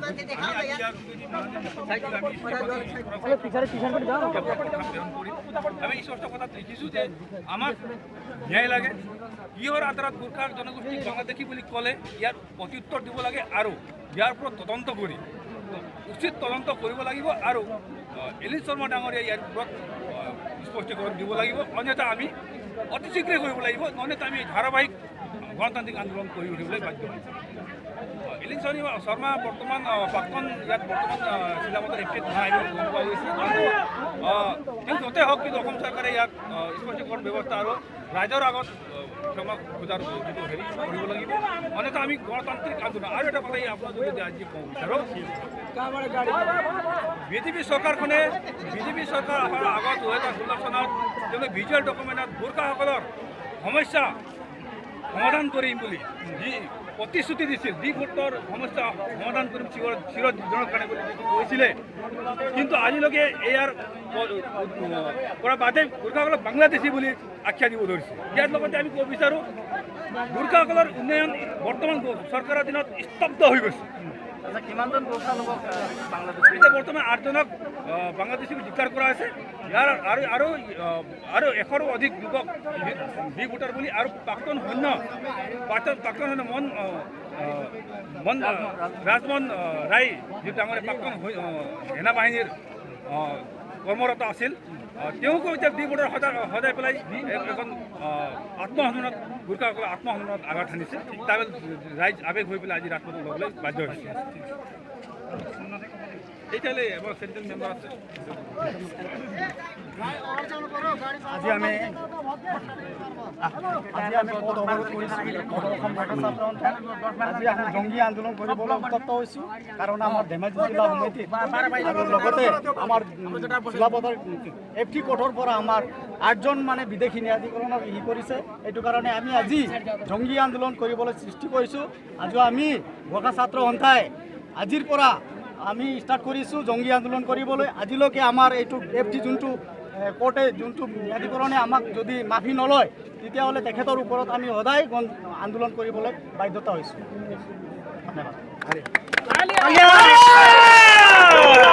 আমি আজি ইয়াৰ যোগেদি মাননীয় মুখ্যমন্ত্ৰীক আমি কথা প্ৰেৰণ কৰিম। আমি স্পষ্ট কথাত লিখিছোঁ যে আমাক ন্যায় লাগে। কিহৰ আধাৰত গোৰ্খা জনগোষ্ঠীক বাংলাদেশী বুলি ক'লে, ইয়াৰ প্ৰত্যুত্তৰ দিব লাগে আৰু ইয়াৰ ওপৰত তদন্ত কৰি উচিত তদন্ত কৰিব লাগিব আৰু এলিন শৰ্মা ডাঙৰীয়াই ইয়াৰ ওপৰত স্পষ্টীকৰণ দিব লাগিব। অন্যথা আমি অতি শীঘ্ৰে কৰিব লাগিব, অন্যথা আমি ধাৰাবাহিক গণতান্ত্ৰিক আন্দোলন কৰি উঠিবলৈ বাধ্য হ'ম। এলিন শৰ্মা বৰ্তমান প্ৰাক্তন ইয়াত বৰ্তমান চিলাপথাৰ এফ চিত নাই বুলি গম পোৱা গৈছে। কিন্তু তেওঁ য'তে হওক, কিন্তু অসম চৰকাৰে ইয়াক স্পষ্টীকৰণ ব্যৱস্থা আৰু ৰাইজৰ আগত ক্ষমা খোজাৰ যিটো হেৰি কৰিব লাগিব। অন্যথা আমি গণতান্ত্ৰিক আন্দোলন। আৰু এটা কথা এই আপোনাৰ যোগেদি আজি ক'ব বিচাৰোঁ, বিজেপি চৰকাৰখনে, বিজেপি চৰকাৰ অহাৰ আগত 2016 চনত তেওঁলোকে ভিজুৱেল ডকুমেণ্টত গোৰ্খাসকলৰ সমস্যা সমাধান কৰিম বুলি যি প্ৰতিশ্ৰুতি দিছিল, ডি ভোটৰ সমস্যা সমাধান কৰিম চিৰ চিৰদিনৰ কাৰণে বুলি যিটো কৈছিলে, কিন্তু আজিলৈকে ইয়াৰ পৰা বাদে গোৰ্খাসকলক বাংলাদেশী বুলি আখ্যা দিব ধৰিছে। ইয়াৰ লগতে আমি ক'ব বিচাৰোঁ, গোৰ্খাসকলৰ উন্নয়ন বৰ্তমান চৰকাৰৰ দিনত স্তব্ধ হৈ গৈছে। আচ্ছা, কিমানজন গোৰ্খা লোকক বাংলাদেশী? এতিয়া বৰ্তমান আঠজনক বাংলাদেশী ডিক্লেয়াৰ কৰা হৈছে। ইয়াৰ আৰু আৰু আৰু 100ৰো অধিক লোকক ডি ভোটাৰ বুলি আৰু প্ৰাক্তন সৈন্য মন মন ৰাজমোহন ৰায়, যিটো ডাঙৰীয়া প্ৰাক্তন সেনাবাহিনীৰ কৰ্মৰত আছিল, তেওঁকো এতিয়া ডি ভোটাৰ সজাই সজাই পেলাই এখন আত্মসন্মানত, গোৰ্খাসকলৰ আত্মসন্মানত আঘাত হানিছে। তাৰ ৰাইজ আৱেগ হৈ পেলাই আজি ৰাজপথত ওলাবলৈ বাধ্য হৈছে। তেতিয়াহ'লে এবাৰ চেণ্ট্ৰেল মেম্বাৰ আছে। আজি আমি পথ অৱৰোধ কৰিছোঁ সদৌ অসম গোৰ্খা ছাত্ৰ সন্থাই। আজি আমি জংগী আন্দোলন কৰিবলৈ উত্তপ্ত হৈছোঁ, কাৰণ আমাৰ ধেমাজি জিলা সমিতিত আৰু লগতে আমাৰ চিলাপথাৰ এফ টি কোৰ্টৰ পৰা আমাৰ আঠজন মানে বিদেশী ন্যায়াধীকৰণৰ ই কৰিছে। এইটো কাৰণে আমি আজি জংগী আন্দোলন কৰিবলৈ সৃষ্টি কৰিছোঁ। আজি আমি গোৰ্খা ছাত্ৰ সন্থাই আজিৰ পৰা আমি ষ্টাৰ্ট কৰিছোঁ জংগী আন্দোলন কৰিবলৈ। আজিলৈকে আমাৰ এইটো এফ টি যোনটো কোৰ্টে যোনটো ন্যায়াধীকৰণে আমাক যদি মাফি নলয়, তেতিয়াহ'লে তেখেতৰ ওপৰত আমি সদায় গণ আন্দোলন কৰিবলৈ বাধ্যতা হৈছোঁ। ধন্যবাদ।